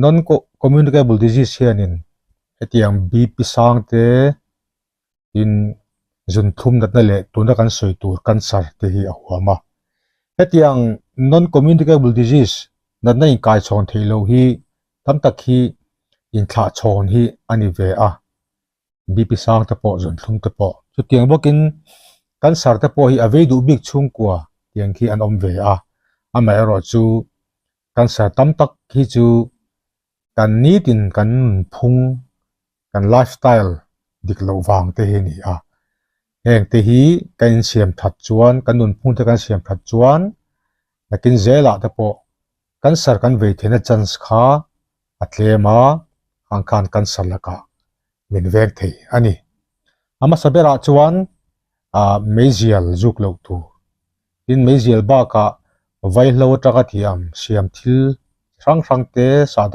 Non communicable disease hianin hetiang BP sang te tin zunthum natna leh tuna kan sawi tur cancer te hi a huam a. Hetiang non communicable disease natna inkaichhawn theih loh hi tam tak hi inthlahchhawn hi a ni ve a. BP sang te pawh zunthlum te pawh chutiang bawkin cancer te pawh hi a vei duh bik chhungkua tiang khi an awm ve a, amaherawhchu cancer tam tak hi chu kan nitin kan nunphung kan lifestyle dik loh vang te hi a ni a, heng te hi kan insiam that chuan kan nunphung te kan siam that chuan nakin zelah te pawh cancer kan vei theihna chance kha a tlem a, ang khan cancer lakah min veng thei a ni. A hmasa berah chuan ah meizial zuk loh tur, tin meizial bakah vaihlo atanga thiam siam thil hrang hrang te sah.